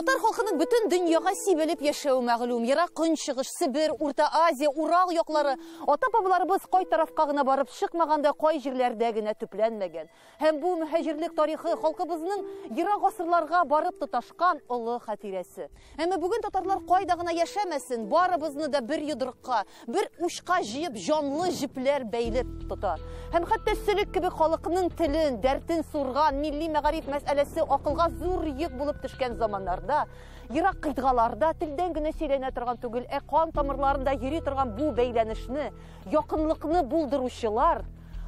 Татар халкының бөтен дөньяга сибелеп яшәве мәгълүм. Ерак Көнчыгыш, Себер, Урта Азия, Урал яклары, ата-бабаларыбыз кай тарафка гына барып чыкмаган да, кай җирләрдә генә төпләнмәгән. Һәм бу мөһаҗирлек тарихы халкыбызның ерак гасырларга барып тоташкан олы хатирәсе. Әмма бүген татарлар кайда гына яшәмәсен, барыбызны да бер йодрыкка, бер учка җыеп, җанлы җепләр бәйләп тота. Һәм хәтта сөлек кебек халыкның телен, дәртен сурган милли мәгариф мәсьәләсе акылга зур йөк булып төшкән заманнарда, ерак кыйтгаларда телдән генә сөйләнә торган түгел, ә кан тамырларында йөри торган бу бәйләнешне, якынлыкны булдыручылар,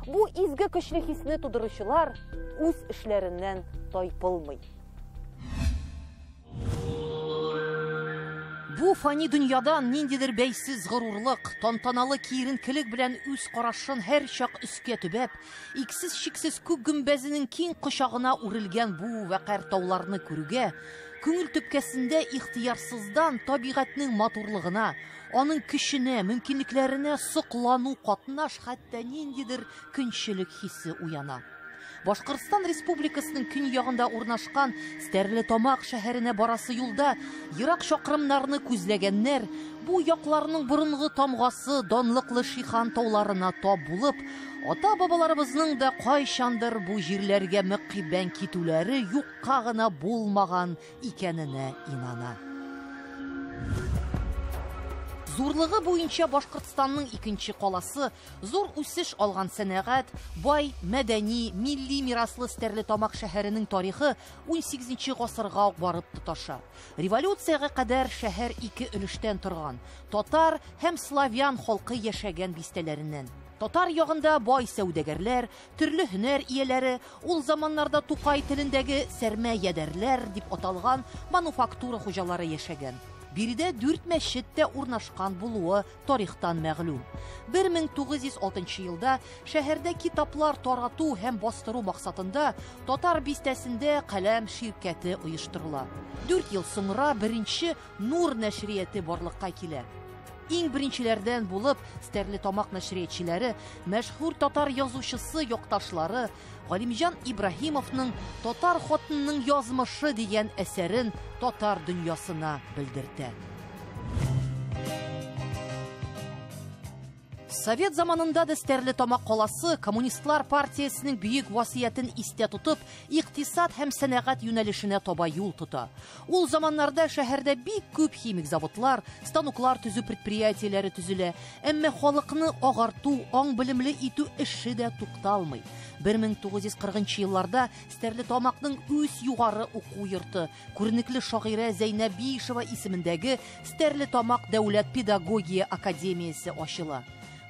бу изге көчле хисне тудыручылар үз эшләреннән тайпылмый. Бу фани дөньядан ниндидер бәйсез горурлык, тантаналы киеренкелек белән үз карашын һәрчак өскә төбәп, иксез-чиксез күк гөмбәзенең киң кочагына үрелгән бу вәкарь тауларны күрүгә, күңел төпкәсендә ихтыярсыздан табигатьнең матурлыгына, аның көченә, мөмкинлекләренә соклану катнаш хәтта ниндидер көнчелек хисе уяна. Башкортстан Республикасының көньягында урнашкан Стәрлетамак шәһәренә барасы юлда ерак чакрымнарны күзләгәннәр бу якларның борынгы тамгасы данлыклы Шихан тауларына тап булып, ата-бабаларыбызның да кайчандыр бу җирләргә мөкиббән китүләре юкка гына булмаган икәненә инана. Зурлыгы буенча Башкортстанның икенче каласы, зур үсеш алган сәнәгать, бай, мәдәни, милли мираслы Стәрлетамак шәһәренең тарихы 18 гасырга ук барып тоташа. Революциягә кадәр шәһәр ике өлештән торган, татар һәм славян халкы яшәгән бистәләреннән. Татар ягында бай сәүдәгәрләр, төрле һөнәр ияләре, ул заманнарда Тукай телендәге сәрмә ядәрләр дип аталган мануфактура хуҗалары яшәгән. Биредә 4 мәчет тә урнашкан булуы тарихтан мәгълүм. 1906 елда шәһәрдә китаплар тарату һәм бастыру максатында татар бистәсендә каләм ширкәте оештырыла. 4 ел соңра беренче Нур нәшрияте барлыкка килә. Иң беренчеләрдән булып Стәрлетамак нәшриятчеләре, мәшһүр татар язучысы якташлары Галимҗан Ибраһимовның Татар хатынының язмышы дигән әсәрен татар дөньясына белдертә. Совет заманында да Стәрлетамак каласы Коммунистлар партиясенең бөек васыятен истә тотып, икътисад һәм сәнәгать юнәлешенә таба юл тота. Ул заманнарда шәһәрдә бик күп химик заводлар, станоклар төзү предприятиеләре төзелә, әмма халыкны агарту, аң-белемле итү эше дә тукталмый. 1940 елларда Стәрлетамакның үз югары уку йорты, күренекле шагыйрә Зәйнәб Биишева исемендәге Стәрлетамак дәүләт педагогия академиясе ачыла.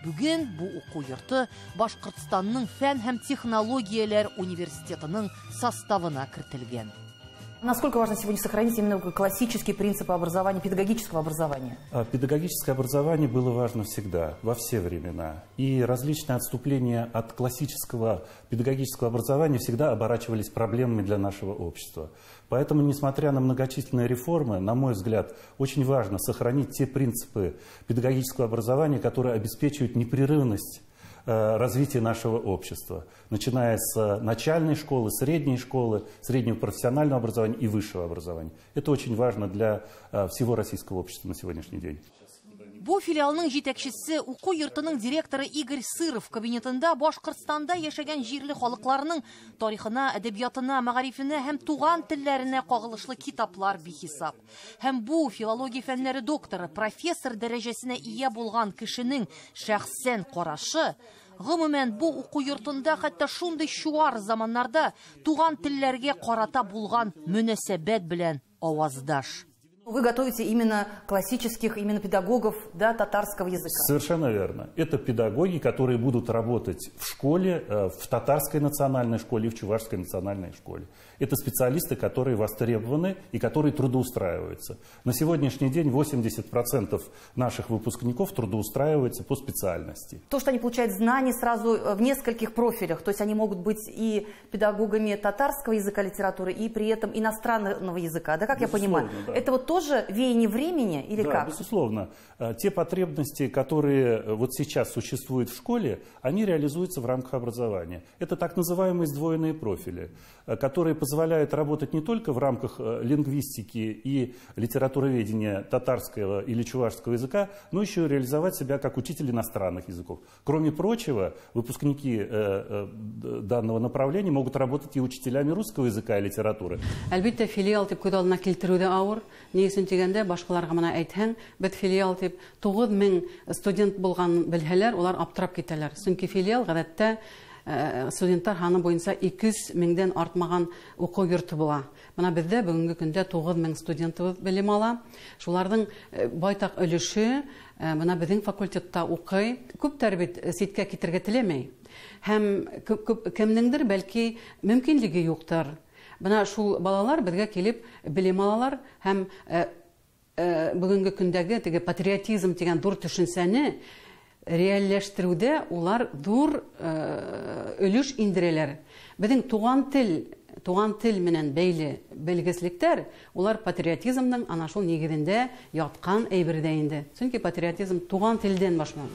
Бүген бу уку йорты Башкортстанның фән һәм технологияләр университетының составына кертелгән. Насколько важно сегодня сохранить именно классические принципы образования, педагогического образования? Педагогическое образование было важно всегда, во все времена. И различные отступления от классического педагогического образования всегда оборачивались проблемами для нашего общества. Поэтому, несмотря на многочисленные реформы, на мой взгляд, очень важно сохранить те принципы педагогического образования, которые обеспечивают непрерывность развития нашего общества, начиная с начальной школы, средней школы, среднего профессионального образования и высшего образования. Это очень важно для всего российского общества на сегодняшний день. Бу филиалның җитәкчесе, уку йортының директоры Игорь Сыров кабинетында Башкортстанда яшәгән җирле халыкларның тарихына, әдәбиятына, мәгарифенә һәм туган телләренә кагылышлы китаплар бихисап. Һәм бу филология фәннәре докторы, профессор дәрәҗәсенә ия булган кешенең шәхсән карашы, гомумән бу уку йортында хәтта шундый чуар заманнарда туган телләргә карата булган мөнәсәбәт белән аваздаш. Вы готовите именно классических, именно педагогов, да, татарского языка. Совершенно верно. Это педагоги, которые будут работать в школе, в татарской национальной школе и в чувашской национальной школе. Это специалисты, которые востребованы и которые трудоустраиваются. На сегодняшний день 80% наших выпускников трудоустраиваются по специальности. То, что они получают знания сразу в нескольких профилях, то есть они могут быть и педагогами татарского языка, литературы, и при этом иностранного языка, да, как я понимаю. Да. Это вот то, тоже веяние времени или да, как? Безусловно. Те потребности, которые вот сейчас существуют в школе, они реализуются в рамках образования. Это так называемые сдвоенные профили, которые позволяют работать не только в рамках лингвистики и литературоведения татарского или чувашского языка, но еще и реализовать себя как учитель иностранных языков. Кроме прочего, выпускники данного направления могут работать и учителями русского языка и литературы. Әлбиттә, филиал дип күз алдына килтерү дә авыр. Ни өчен дигәндә, башкаларга менә әйтһәң, без филиал дип 9000 студент булган белһәләр, улар аптырап китәләр. Чөнки филиал гадәттә студентлар һаны буенча 200 меңдән артмаган уку йорты була. Менә бездә бүгенге көндә 9000 студентыбыз белем ала. Шуларның байтак өлеше менә безнең факультетта укый. Күптәр бит ситкә китергә теләмәй. Һәм кемнеңдер бәлки мөмкинлеге юктыр. Менә шул балалар безгә килеп белем алалар һәм бүгенге көндәге теге патриотизм дигән зур төшенчәне реальләштерүдә улар зур өлеш индерәләр. Безнең туган тел менән бәйле белгеслекләр, улар патриотизмның ана шул нигезендә яткан әйбер дә инде. Чөнки патриотизм туган телдән башлана.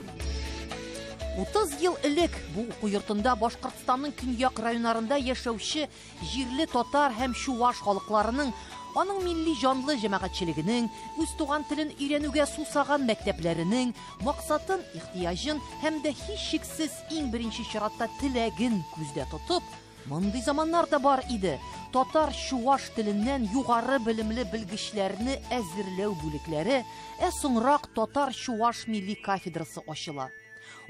30 ел элек бу уку йортында Башкортстанның көньяк районнарында яшәүче җирле татар һәм чуваш халыкларының, аның милли җанлы җәмәгатьчелегенең, үз туган телен өйрәнүгә сусаган мәктәпләренең максатын, ихтыяҗын һәм дә һичшиксез иң беренче чиратта теләген күздә тотып, мондый заманнар да бар иде. Татар чуваш теленнән югары белемле белгечләрне әзерләү бүлекләре, ә соңрак татар чуваш милли кафедрасы ачыла.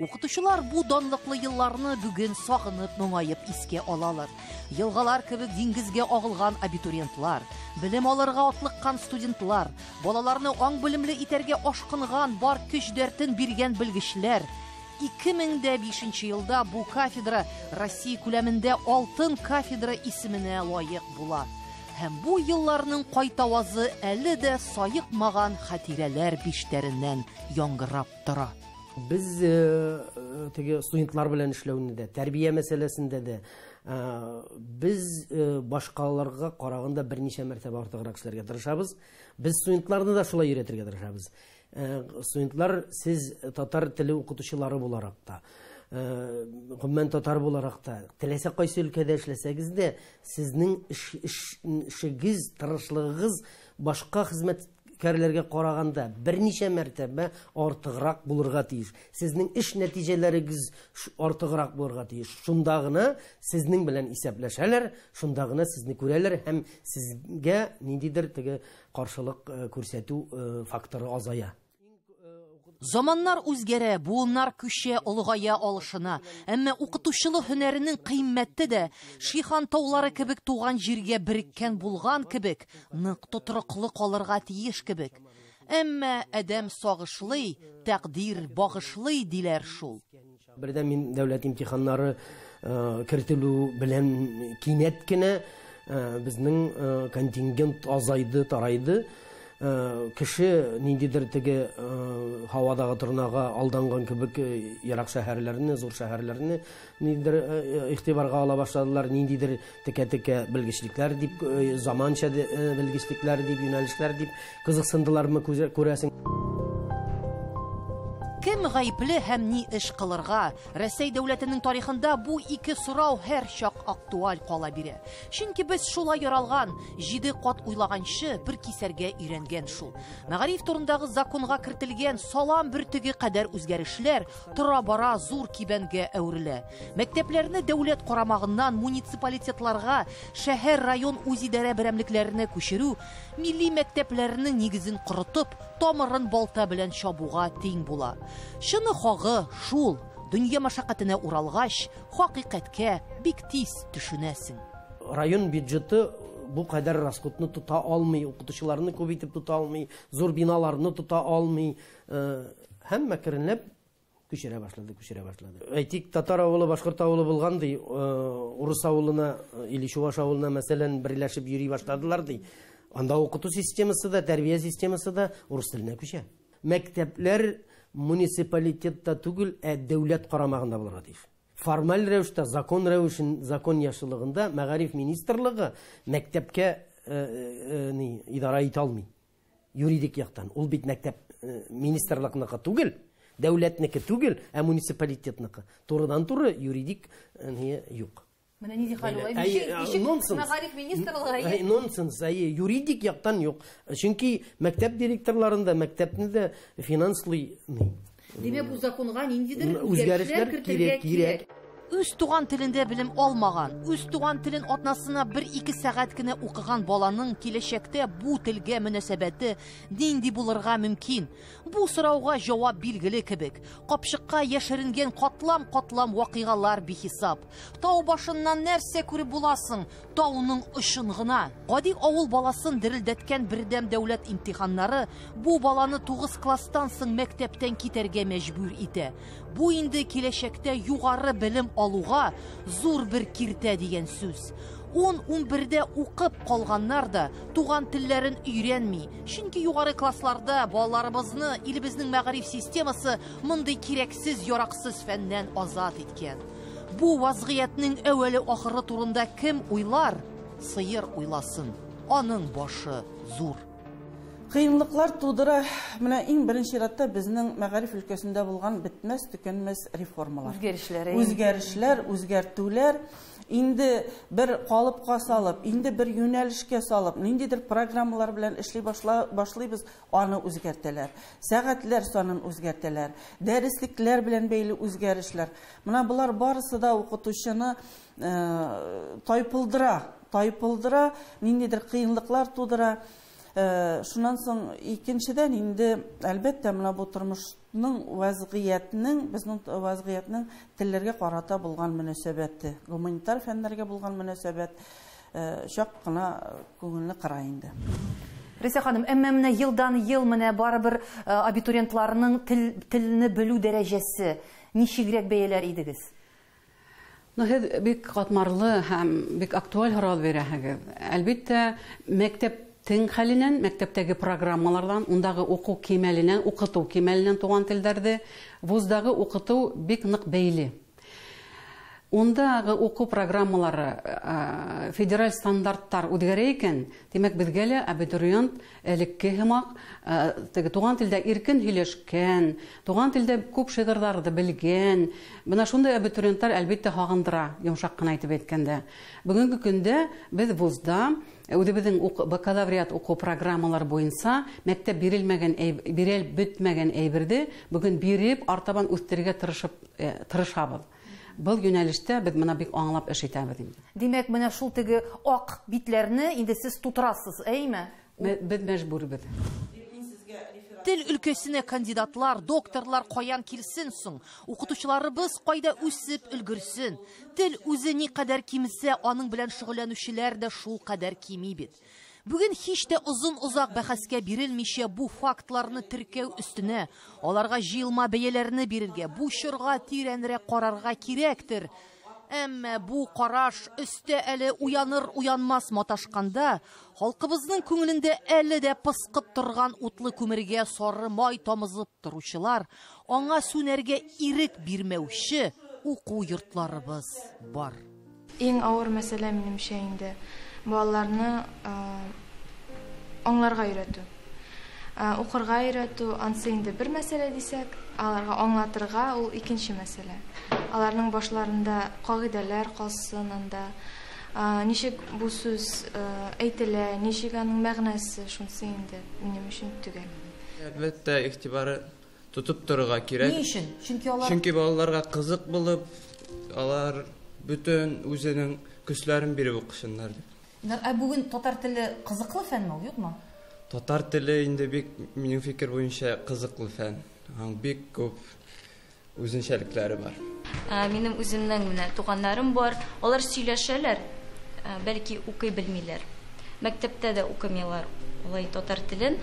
Укытучылар бу данлыклы елларны бүген сагынып, моңаеп искә алалар. Елгалар кебек диңгезгә агылган абитуриентлар, белем алырга атлыккан студентлар, балаларны аң белемле итәргә ашкынган, бар көч дәртен биргән белгечләр. 2005 елда бу кафедра Россия күләмендә алтын кафедра исеменә лаек була. Һәм бу елларның кайтавазы әле дә саекмаган хатирәләр биштәреннән яңгырап тора. Без теге студентлар белән эшләүне дә, тәрбия мәсьәләсендә дә без башкаларга караганда берничә мәртәбә артыграк эшләргә тырышабыз. Без студентларны да шулай өйрәтергә тырышабыз. Студентлар, сез татар теле укытучылары буларак та, гомумән татар буларак та, теләсә кайсы өлкәдә эшләсәгез дә, сезнең эшегез, тырышлыгыгыз башка хезмәт кәрләргә караганда берничә мәртәбә артыграк булырга тиеш. Сезнең эш нәтиҗәләрегез артыграк булырга тиеш. Шунда гына сезнең белән исәпләшәләр, шунда гына сезне күрәләр һәм сезгә ниндидер теге каршылык күрсәтү факторы азая. Заманнар үзгәрә, буыннар күчә, олыгая, алышына. Әмма укытучылык һөнәренең кыйммәте дә Шихан таулары кебек туган җиргә береккән булган кебек, нык тотрыклы калырга тиеш кебек. Әмма адәм сагышлый, тәкъдир багышлый диләр шул. Бердән мин дәүләт имтиханнары кертелү белән кинәт кенә безнең контингент азайды, тарайды. Кеше ниндидер теге һавадагы торнага алданган кебек ерак шәһәрләрне, зур шәһәрләрне ниндидер игътибарга ала башладылар, ниндидер текә-текә белгечлекләр дип, заманча белгечлекләр дип, юнәлешләр дип кызыксындылармы күрәсең. Кем гаепле һәм ни эш кылырга? Рәсәй дәүләтенең тарихында бу ике сорау һәр чак актуаль кала бирә. Чөнки без шулай яралган, 7 кат уйлаганчы бер кисәргә өйрәнгән шул. Мәгариф турындагы законга кертелгән салам бөртеге кадәр үзгәрешләр тора-бара зур кибәнгә әверелә. Мәктәпләрне дәүләт карамагыннан муниципалитетларга, шәһәр, район үзидарә берәмлекләренә күчерү милли мәктәпләрнең нигезен корытып, тамырын балта белән чабуга тиң була. Чыны хагы шул, дөнья мәшәкатенә уралгач, хакыйкатькә бик тиз төшенәсең. Район бюджеты бу кадәр расходны тота алмый, укытучыларны күп итеп тота алмый, зур биналарны тота алмый. Һәм әкренләп күчерә башлады, күчерә башлады. Әйтик, татар авылы, башкорт авылы булган ди, урыс авылына или чуваш авылына, мәсәлән, берләшеп йөри башладылар ди. Анда укыту системасы да, тәрбия системасы да урыс теленә күчә. Мәктәпләр муниципалитетта түгел, ә дәүләт карамагында булырга тиеш. Формаль рәвештә, закон рәвешен, закон яшылыгында мәгариф министрлыгы мәктәпкә идара итә алмый. Юридик яктан. Ул бит мәктәп министрлыкныкы түгел, дәүләтнеке түгел, ә муниципалитетныкы. Турыдан-туры юридик юк. Менә нинди хәл ул. Ничек мәгариф министрлыгы? Нонсенс, юридик яктан юк. Чөнки мәктәп директорларын да, мәктәпне дә финанслый. Димәк, бу законга ниндидер үзгәрешләр кертергә кирәк. Үз туган телендә белем алмаган, үз туган телен атнасына 1-2 сәгать кенә укыган баланың киләчәктә бу телгә мөнәсәбәте нинди булырга мөмкин? Бу сорауга җавап билгеле кебек. Капчыкка яшеренгән катлам-катлам вакыйгалар бихисап. Тау башыннан нәрсә күреп буласың? Тауның очын гына. Гади авыл баласын дерелдәткән бердәм дәүләт имтиханнары бу баланы 9 класстан соң мәктәптән китәргә мәҗбүр итә. Бу инде киләчәктә югары белем алуга зур бер киртә дигән сүз. 10-11дә укып калганнар да туган телләрен өйрәнми. Чөнки югары классларда балаларыбызны илебезнең мәгариф системасы мондый кирәксез, яраксыз фәннән азат иткән. Бу вазгыятьнең әүвәле ахыры турында кем уйлар? Сыер уйласын. Аның башы зур. Кыенлыклар тудыра, менә иң беренче чиратта безнең мәгариф өлкәсендә булган бетмәс, төкәнмәс реформалар. Үзгәрешләр. Үзгәрешләр, үзгәртүләр. Инде бер калыпка салып, инде бер юнәлешкә салып, ниндидер программалар белән эшли башлыйбыз, аны үзгәртәләр. Сәгатьләр санын үзгәртәләр, дәреслекләр белән бәйле үзгәрешләр. Менә болар барысы да укытучыны тайпылдыра, ниндидер кыенлыклар тудыра. Шуннан соң икенчедән инде әлбәттә менә бу тормышның вазгыятьнең, безнең вазгыятьнең телләргә карата булган мөнәсәбәте, гуманитар фәннәргә булган мөнәсәбәт чак кына күңелне кыра инде. Рәйсә ханым, әмма менә елдан ел менә барыбер абитуриентларның телне белү дәрәҗәсе ничегрәк бәяләр идегез? Һеҙ бик ҡатмарлы һәм бик актуаль һорау бирәһегеҙ. Әлбиттә, мәктәп Тен хәленән, мәктәптәге программалардан, ундағы уҡыу кимәленән, уҡытыу кимәленән туған телдәрҙе, вуздағы уҡытыу бик ныҡ бәйле. Ундағы уҡыу программалары федераль стандарттар үҙгәрә икән, тимәк, беҙгә лә абитуриент элекке һымаҡ теге туған телдә иркен һөйләшкән, туған телдә күп шиғырҙарҙы белгән. Бына шундай абитуриенттар әлбиттә һағындыра, йомшаҡ ҡына әйтеп әйткәндә. Бөгөнгө көндә беҙ вузда үҙебеҙҙең бакалавриат уҡыу программалар буйынса мәктәп бирелмәгән, бирелеп бөтмәгән әйберҙе бөгөн биреп, артабан үҫтерергә тырышабыҙ. Был йүнәлештә беҙ бына бик аңлап эш итәбеҙ инде. Димәк, менә шул теге аҡ битләрне инде сез тутырасыз, әйме? Беҙ мәжбүрбеҙ. Тел өлкәсенә кандидатлар, докторлар каян килсен соң? Укытучыларыбыз кайда үсеп өлгерсен? Тел үзе ни кадәр кимесә, аның белән шөгыльләнүчеләр дә шул кадәр кими бит. Бүген һич тә озын-озак бәхәскә бирелмичә бу фактларны теркәү өстенә, аларга җыелма бәяләрне бирергә, бу чорга тирәнрәк карарга кирәктер. Әмма бу караш өстә әле уяныр-уянмас маташканда, халкыбызның күңелендә әле дә пыскып торган утлы күмергә сары май тамызып торучылар, аңа сүнәргә ирек бирмәүче уку йортларыбыз бар. Иң авыр мәсьәлә минемчә инде балаларны аңларга өйрәтү. Укырга өйрәтү ансы инде бер мәсьәлә дисәк, аларга аңлатырга ул икенче мәсьәлә. Аларның башларында кагыйдәләр калсын анда, ничек бу сүз әйтелә, ничек аның мәгънәсе, шунысы инде минем өчен төгәл. Әлбәттә, игътибары тотып торырга кирәк. Ни өчен? Чөнки алар Чөнки балаларга кызык булып, алар бөтен үзенең көчләрен биреп укысыннар дип. Ә бүген татар теле кызыклы фәнме ул, юкмы? Татар теле инде бик, минем фикер буенча, кызыклы фән. Аның бик күп үзенчәлекләре бар. Минем үземнең менә туганнарым бар, алар сөйләшәләр, бәлки укый белмиләр. Мәктәптә дә укымыйлар улай татар телен,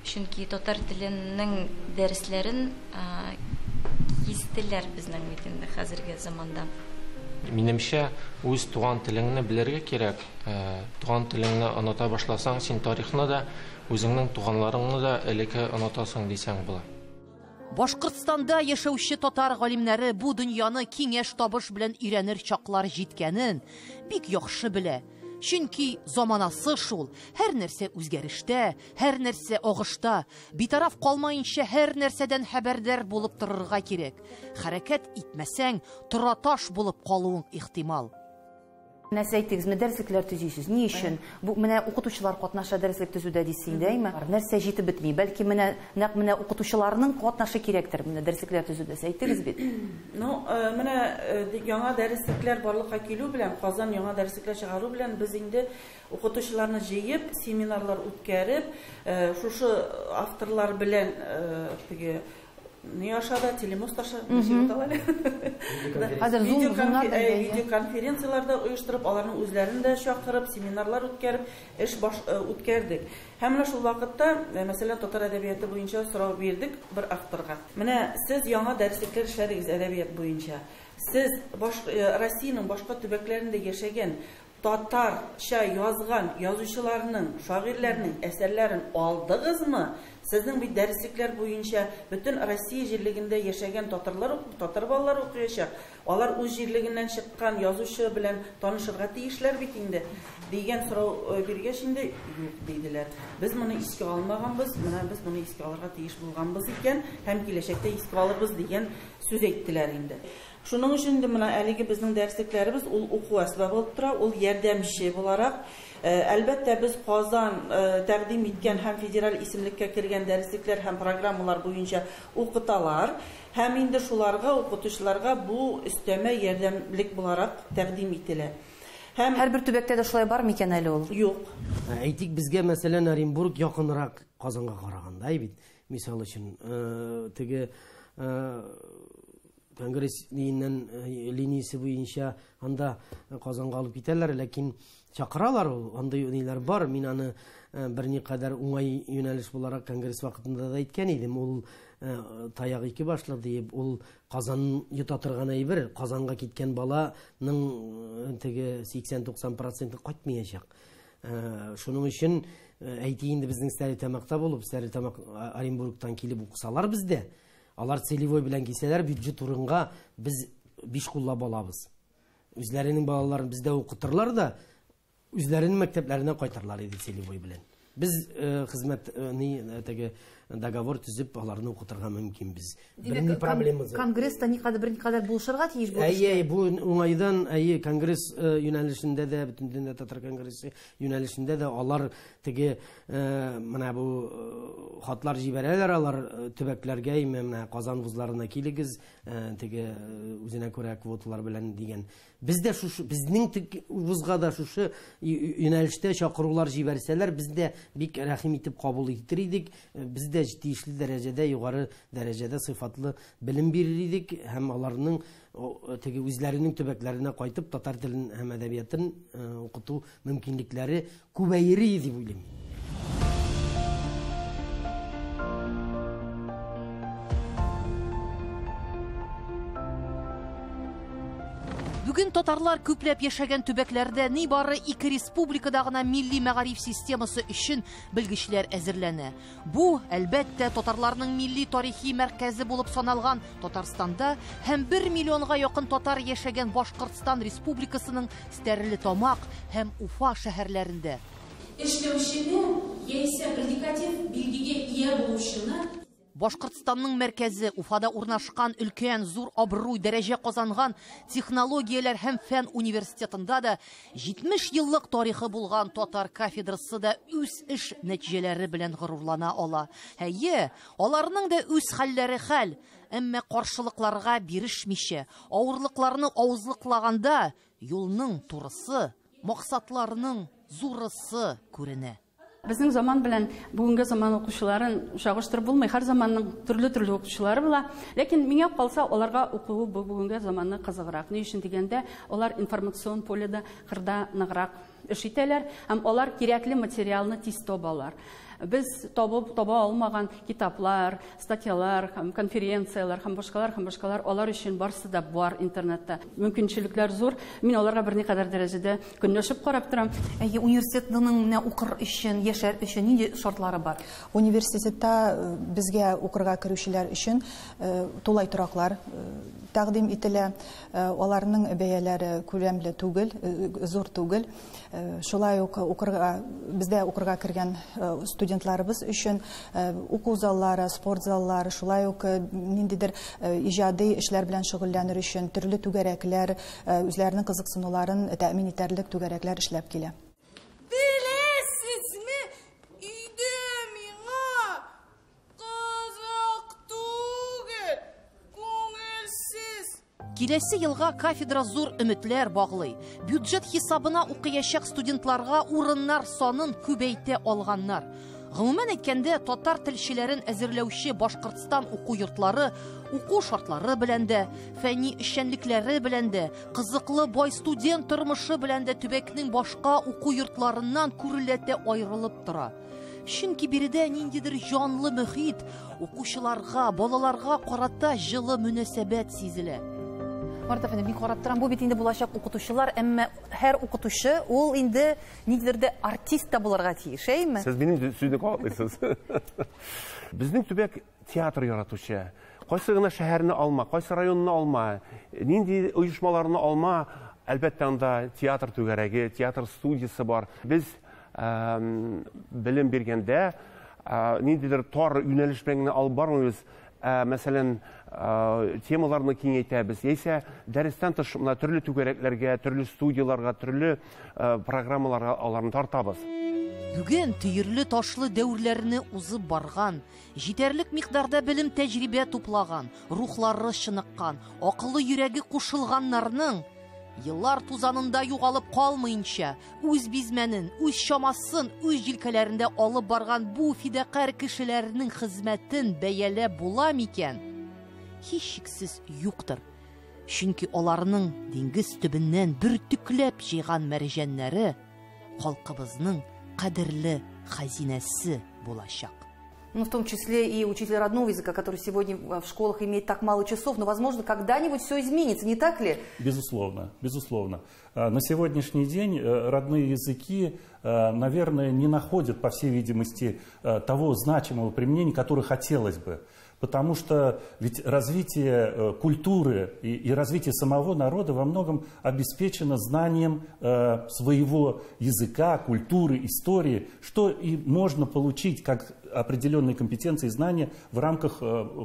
чөнки татар теленең дәресләрен кистеләр безнең бит инде хәзерге заманда. Минемчә, үз туган телеңне белергә кирәк. Туган телеңне оныта башласаң, син тарихны да, үзеңнең туганларыңны да элекке онытасың дисәң була. Башкортстанда яшәүче татар галимнәре бу дөньяны киңәш табыш белән өйрәнер чаклар җиткәнен бик яхшы белә. Чөнки заманасы шул. Һәр нәрсә үзгәрештә, һәр нәрсә агышта. Битараф калмаенча һәр нәрсәдән хәбәрдар булып торырга кирәк. Хәрәкәт итмәсәң, тораташ булып калуың ихтимал. Нәрсә әйттегез, менә дәреслекләр төзисез. Ни өчен? Бу менә укытучылар катнаша дәреслек төзүдә дисез инде, әйме? Нәрсә җитеп бетми? Бәлки менә нәкъ менә укытучыларның катнашы кирәктер менә дәреслекләр төзүдә. Сез әйттегез бит. Ну, менә яңа дәреслекләр барлыкка килү белән, Казан яңа дәреслекләр чыгару белән без инде укытучыларны җыеп, семинарлар үткәреп, шушы авторлар белән теге не аша да, телемост аша, ничек атала әле? Хәзер Zoom, Zoom-нар да әйе. Видеоконференцияләр дә оештырып, аларның үзләрен дә чакырып, семинарлар үткәреп, эш баш үткәрдек. Һәм менә шул вакытта, мәсәлән, татар әдәбияты буенча сорау бирдек бер авторга. Менә сез яңа дәреслекләр эшләдегез әдәбият буенча. Сез Россиянең башка төбәкләрендә яшәгән татарча язган язучыларның, шагыйрьләрнең әсәрләрен алдыгызмы? Сезнең бит дәреслекләр буенча бөтен Россия җирлегендә яшәгән татарлар, татар балалары укыячак. Алар үз җирлегеннән чыккан язучы белән танышырга тиешләр бит инде дигән сорау биргәч инде юк диделәр. Без моны искә алмаганбыз, менә без моны искә алырга тиеш булганбыз икән һәм киләчәктә искә алырбыз дигән сүз әйттеләр инде. Шуның өчен инде менә әлеге безнең дәреслекләребез ул уку әсбабы булып тора, ул ярдәмче буларак. Әлбәттә, без Казан тәкъдим иткән һәм федераль исемлеккә кергән дәреслекләр һәм программалар буенча укыталар. Һәм инде шуларга, укытучыларга бу өстәмә ярдәмлек буларак тәкъдим ителә. Һәм һәрбер төбәктә дә шулай бар микән әле ул? Юк. Әйтик, безгә, мәсәлән, Оренбург якынрак Казанга караганда, әй бит. Мисал өчен, теге Конгресс линиясе буенча анда Казанга алып китәләр, ләкин чакыралар ул, андый ниләр бар. Мин аны берникадәр уңай юнәлеш буларак конгресс вакытында да әйткән идем. Ул таяк ике башлы диеп, ул Казан йота торган әйбер. Казанга киткән баланың теге сиксән-туксан проценты кайтмаячак. Шуның өчен әйтик инде, безнең Стәрлетамакта булып, Стәрлетамак Оренбургтан килеп укысалар бездә, алар целевой белән килсәләр, бюджет урынга без 5 куллап алабыз. Үзләренең балаларын бездә укытырлар да, үзләренең мәктәпләренә кайтарлар иде целевой белән. Без хезмәт, ни, теге договор төзеп, аларны укытырга мөмкинбез. Димәк, Берни проблема юк. Конгресста никадәр, берникадәр булышырга тиеш бу Әйе, эштә. бу уңайдан, әйе, конгресс юнәлешендә дә, Бөтендөнья татар конгрессы юнәлешендә дә алар теге менә бу хатлар җибәрәләр, алар төбәкләргә, име, менә Казан вузларына килегез, теге үзенә күрә квоталар белән дигән. Без дә шушы, безнең вузга да шушы юнәлештә чакырулар җибәрсәләр, без дә бик рәхим итеп кабул итер идек. Без дә тиешле дәрәҗәдә, югары дәрәҗәдә сыйфатлы белем бирер идек һәм аларның, теге үзләренең төбәкләренә кайтып татар телен һәм әдәбиятын укыту мөмкинлекләре күбәер иде дип уйлыйм. Бүген татарлар күпләп яшәгән төбәкләрдә ни бары ике республикада гына милли мәгариф системасы өчен белгечләр әзерләнә. Бу, әлбәттә, татарларның милли тарихи мәркәзе булып саналган Татарстанда һәм 1 миллионга якын татар яшәгән Башкортстан Республикасының Стәрлетамак һәм Уфа шәһәрләрендә. Эшләүчене яисә предикатив билгегә ия булучыны Башкортстанның мәркәзе Уфада урнашкан өлкән зур абруй дәрәҗә казанган технологияләр һәм фән университетында да 70 еллык тарихы булган татар кафедрасы да үз эш нәтиҗәләре белән горурлана ала. Әйе, аларның да үз хәлләре хәл, әмма каршылыкларга бирешмичә, авырлыкларны авызлыклаганда юлның турысы, максатларның зурысы күренә. Безнең заман белән бүгенге заман укучыларын чагыштырып булмый. Һәр заманның төрле-төрле укучылары була. Ләкин миңа калса, аларга укуы бу бүгенге заманны кызыграк. Ни өчен дигәндә, алар информацион поледа кырда ныграк эш итәләр һәм алар кирәкле материалны тиз табалар. Без табып таба алмаган китаплар, статьялар һәм конференцияләр һәм башкалар һәм башкалар алар өчен барысы да бар интернетта. Мөмкинчелекләр зур. Мин аларга берникадәр дәрәҗәдә көнләшеп карап торам. Әйе, университетның менә укыр өчен, яшәр өчен нинди шартлары бар? Университетта безгә укырга керүчеләр өчен тулай тораклар тәкъдим ителә. Аларның бәяләре күләмле түгел, зур түгел. Шулай ук укырга, бездә укырга кергән студентларыбыз өчен уку заллары, спорт заллары, шулай ук ниндидер иҗади эшләр белән шөгыльләнер өчен төрле түгәрәкләр, үзләренең кызыксынуларын тәэмин итәрлек түгәрәкләр эшләп килә. Беләсезме, өйдә миңа кызык түгел, күңелсез. Киләсе елга кафедра зур өметләр баглый. Бюджет хисабына укыячак студентларга урыннар санын күбәйтә алганнар. Гомумән әйткәндә, татар телчеләрен әзерләүче Башкортстан уку йортлары уку шартлары белән дә, фәнни эшчәнлекләре белән дә, кызыклы бай студент тормышы белән дә төбәкнең башка уку йортларыннан күреләтә аерылып тора. Чөнки биредә ниндидер җанлы мөхит, укучыларга, балаларга карата җылы мөнәсәбәт сизелә. Марат әфәнде, мин карап торам, бу бит инде булачак укытучылар, әмма һәр укытучы ул инде ниндидер дә артист та булырга тиеш, әйме? Сез минем сүзне кабатлыйсыз. Безнең төбәк театр яратучы. Кайсы гына шәһәрне алма, кайсы районны алма, нинди оешмаларны алма, әлбәттә анда театр түгәрәге, театр студиясе бар. Без белем биргәндә ниндидер тар юнәлеш белән генә алып бармыйбыз. Мәсәлән, темаларны киңәйтәбез, яисә дәрестән тыш менә төрле түгәрәкләргә, төрле студияларга, төрле программаларга аларны тартабыз. Бүген төерле ташлы дәверләрне узып барган, җитәрлек микъдарда белем тәҗрибә туплаган, рухлары чыныккан, акыллы йөрәге кушылганнарның еллар тузанында югалып калмыйынча, үз бизмәнен, үз чамасын, үз җилкәләрендә алып барган бу фидакарь кешеләрнең хезмәтен бәяләп була микән? Һичшиксез юктыр. Чөнки аларның диңгез төбеннән бөртекләп җыйган мәрҗәннәре халкыбызның кадерле хәзинәсе булачак. Ну, в том числе и учитель родного языка, который сегодня в школах имеет так мало часов, но, возможно, когда-нибудь все изменится, не так ли? Безусловно, безусловно. На сегодняшний день родные языки, наверное, не находят, по всей видимости, того значимого применения, которое хотелось бы. Потому что ведь развитие культуры и развитие самого народа во многом обеспечено знанием своего языка, культуры, истории, что и можно получить как определенные компетенции и знания в рамках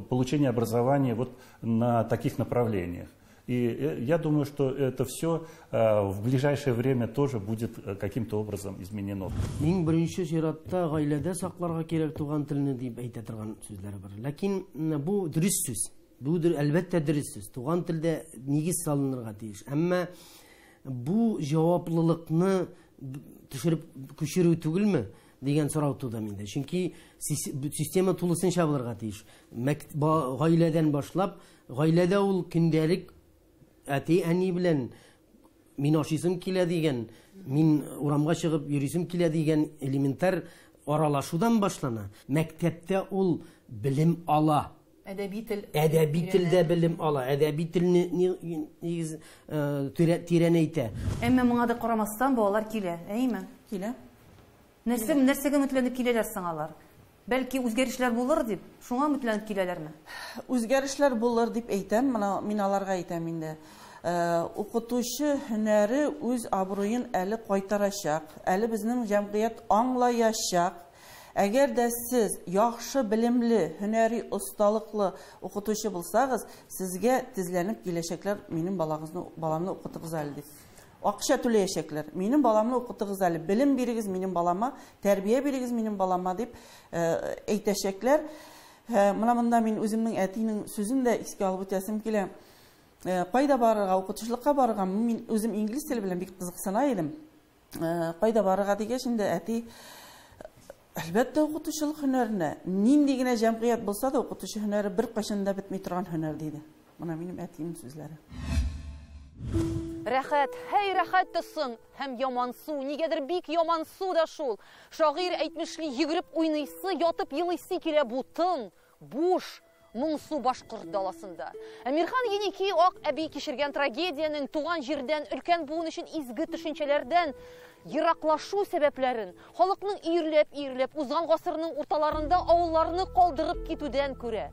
получения образования вот на таких направлениях. И я думаю, что это все в ближайшее время тоже будет каким-то образом изменено. Иң беренче чиратта гаиләдә сакларга кирәк туган телне дип әйтә торган сүзләре бар. Ләкин бу дөрес сүз. Бу әлбәттә дөрес сүз. Туган телдә нигез салынырга тиеш. Әмма бу җаваплылыкны төшереп күчерү түгелме дигән сорау туды миндә. Чөнки система тулысынча булырга тиеш. Гаиләдән башлап, гаиләдә ул көндәлек әти әни белән мин ашыйсым килә дигән, мин урамга чыгып йөрисем килә дигән элементар аралашудан башлана. Мәктәптә ул белем ала. Әдәби тел. Әдәби телдә белем ала. Әдәби телне нигез тирәнәйтә. Әмма моңа да карамастан балалар килә, әйме? Килә. Нәрсәгә өметләнеп киләләр соң алар? Бәлки үзгәрешләр булыр дип, шуңа өметләнеп киләләрме? Үзгәрешләр булыр дип әйтәм, менә мин аларга әйтәм инде. Укытучы һөнәре үз абруен әле кайтарачак, әле безнең җәмгыять аңлаячак. Әгәр дә сез яхшы белемле, һөнәри осталыклы укытучы булсагыз, сезгә тезләнеп киләчәкләр, минем баламны укытыгыз әле дип. Акча түләячәкләр. Минем баламны укытыгыз әле, белем бирегез минем балама, тәрбия бирегез минем балама дип әйтәчәкләр. Менә монда мин үземнең әтинең сүзен дә искә алып үтәсем килә. Кайда барырга, укытучылыкка барырга, мин үзем инглиз теле белән бик кызыксына идем. Кайда барырга дигәч, инде әти әлбәттә укытучылык һөнәренә, нинди генә җәмгыять булса да укытучы һөнәре беркайчан да бетми торган һөнәр диде. Менә минем әтиемнең сүзләре. Рәхәт, һәй, рәхәт тә соң, һәм ямансу, нигәдер бик ямансу да шул. Шагыйрь әйтмешли, йөгереп уйныйсы, ятып елыйсы килә бу тын, буш, моңсу башкорт даласында. Әмирхан Еники Ак әби кичергән трагедиянең туган җирдән, өлкән буын өчен изге төшенчәләрдән ераклашу сәбәпләрен, халыкның өерләп-өерләп узган гасырның урталарында авылларны калдырып китүдән күрә.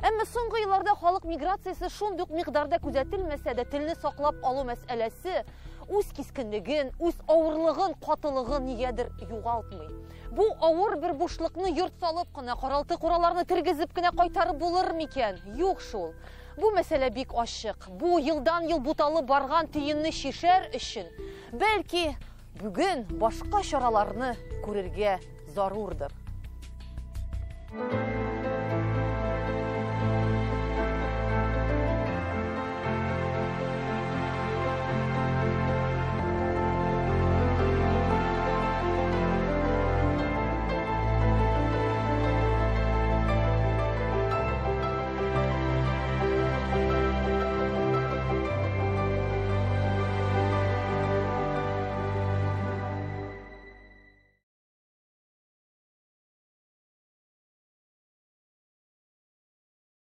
Әмма соңгы елларда халык миграциясе шундый ук микъдарда күзәтелмәсә дә, телне саклап алу мәсьәләсе үз кискенлеген, үз авырлыгын, катылыгын нигәдер югалтмый. Бу авыр бер бушлыкны йорт салып кына, каралты-кураларны тергезеп кенә кайтарып булыр микән? Юк шул. Бу мәсьәлә бик ачык. Бу елдан-ел буталып барган төенне чишәр өчен, бәлки, бүген башка чараларны күрергә зарурдыр.